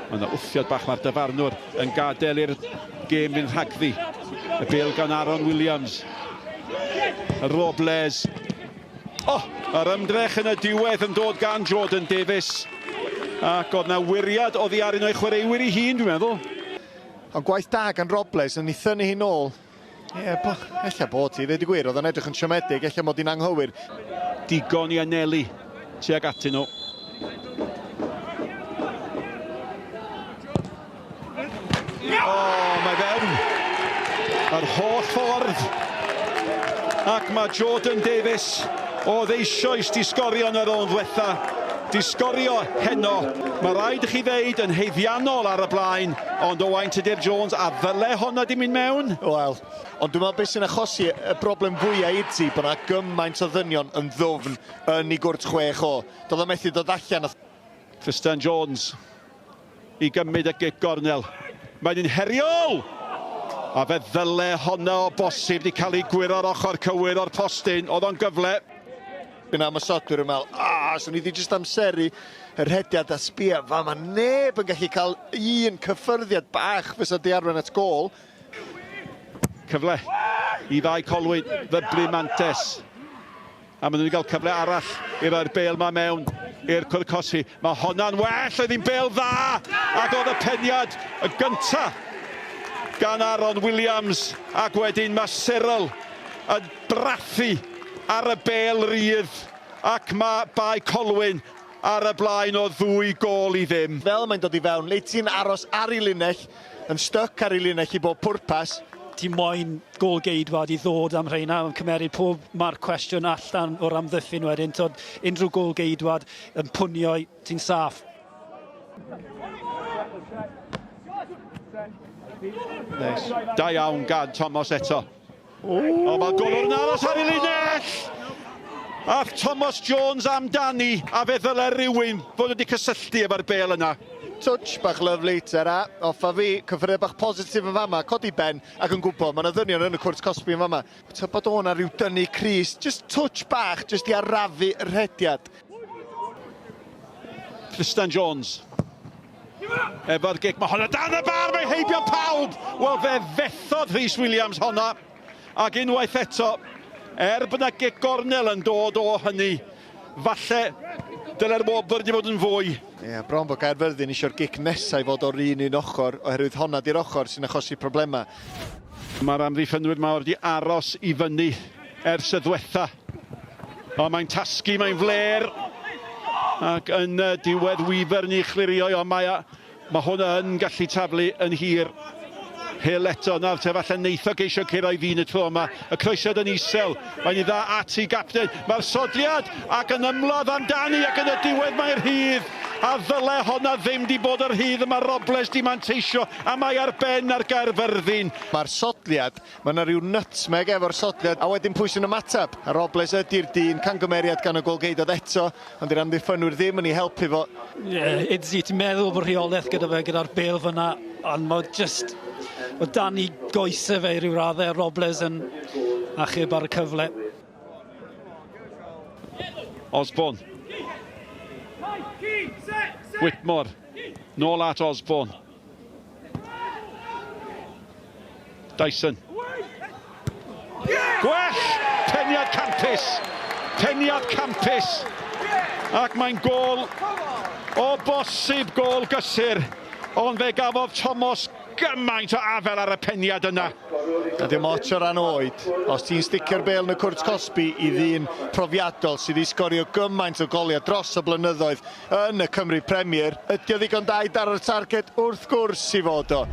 Mae yna wthiad bach, mae'r dyfarnwr yn gadael i'r gêm fynd rhagddi. Y bêl gan Aaron Williams. Robles. O, oh, yr ymdrech yn y diwedd yn dod gan Jordan Davies. Ac oedd na wiriad oddi ar un o'i chwaraewyr ei hun, dwi'n meddwl. Ond gwaith da gan Robles yn ei thynnu hi nôl. Ie, yeah, bo, ella bod hi, ddeud y gwir, oedd o'n edrych yn siomedig, ella mod i'n anghywir. Digon i anelu tuag atyn nhw. O, oh, mae fewn. Yr holl ffordd. Ac mae Jordan Davies oedd eisoes di sgorio yn yr rownd ddwetha. Di sgorio heno. Mae rhaid i chi ddeud yn haeddiannol ar y blaen, ond Owain Tudur Jones a ddyle honna di mynd mewn? Wel, ond dwi'n meddwl beth sy'n achosi y broblem fwyaf i ti, bod yna gymaint o ddynion yn ddwfn yn ei gwrt 6 o. Doedd o methu dod allan. Tristan Jones i gymryd y gic gornel. Mae'n un heriol! A fe ddyle honna o bosib di cael ei gwyro'r ochr cywir o'r postyn. Oedd o'n gyfle. Bydd 'na ymosodwyr yn meddwl, ah, swn i 'di jyst amseru y rhediad a sbia, fa ma neb yn gallu cael un cyffyrddiad bach fysa di arwain at gôl. Cyfle i Fae Colwyn ddyblu mantes. A maen nhw wedi cael cyfle arall i roi'r bêl 'ma mewn i'r cwrt cosbi. Mae honna'n well, oedd hi'n bêl dda! Ac oedd y peniad y gynta gan Aaron Williams, ac wedyn mae Cyril yn brathu ar y bêl rydd, ac mae Bae Colwyn ar y blaen o ddwy gôl i ddim. Fel mae'n dod i fewn, le ti'n aros ar ei linell, yn styc ar ei linell i bob pwrpas. Ti moyn gôl-geidwad i ddod am rheina, yn cymeryd pob marc cwestiwn allan o'r amddiffyn wedyn, t'od, unrhyw gôl-geidwad yn pwnio, ti'n saff. Nice. Da iawn gan Thomas eto. O, mae golwr yn aros ar ei linell! A Thomas Jones amdani, a fe ddyle rhywun fod wedi cysylltu efo'r bêl yna. Touch bach lyfli, tara, off a fi, cyffyrddiad bach positif yn fama, codi ben ac yn gwybod, mae yna ddynion yn y cwrt cosbi yn fama. Tybed bod o'na rhyw dynnu crys, just touch bach, just i arafu y rhediad. Tristan Jones. Efo'r gic, mae honna dan y bar, mae heibio pawb! Wel, fe fethodd Rhys Williams honna. Ac unwaith eto, er bod yna gic gornel yn dod o hynny, falle dyle'r wobr wedi bod yn fwy. Ie, yeah, bron bod Gaerfyrddin eisiau'r gic nesaf i fod o'r un un ochr, oherwydd honna di'r ochr sy'n achosi problemau. Mae'r amddiffynwyr mawr wedi aros i fyny ers y ddwetha. O, mae'n tasgu, mae'n fler. Ac yn diwedd Weaver ni chlirio, ond mae, mae hwn yn gallu taflu yn hir. Hill eto, nawr te falle neitho geisio curo i ddyn y tro yma. Y croesiad yn isel, mae'n i dda at ei gapten. Mae'r sodliad ac yn ymladd amdani ac yn y diwedd mae'r rhydd. A ddyle honna ddim di bod yr rhydd yma Robles di manteisio a mae ar ben ar Gaerfyrddin. Mae'r sodliad Mae 'na ryw nutmeg efo'r sodliad, a wedyn pwy sy'n ymateb? A Robles ydi'r dyn, cangymeriad gan y golgeidwad eto, ond 'di'r amddiffynwyr ddim yn ei helpu fo. Ie, Idzi, ti'n meddwl bod rheolaeth gyda fe gyda'r bêl fyna, ond mae just o dan i goesau fe i ryw raddau, Robles yn achub ar y cyfle. Osborne. Whitmore. Nôl at Osborne. Dyson. Gwell! Peniad campus! Peniad campus! Ac mae'n gôl o bosib gôl gysur, ond fe gafodd Thomas gymaint o afel ar y peniad yna. A dim ots o ran oed, os ti'n sticio'r bêl yn y cwrt cosbi i ddyn profiadol sydd wedi sgorio gymaint o goliau dros y blynyddoedd yn y Cymru Premier, ydy o ddigon da i daro'r targed? Wrth gwrs i fod o.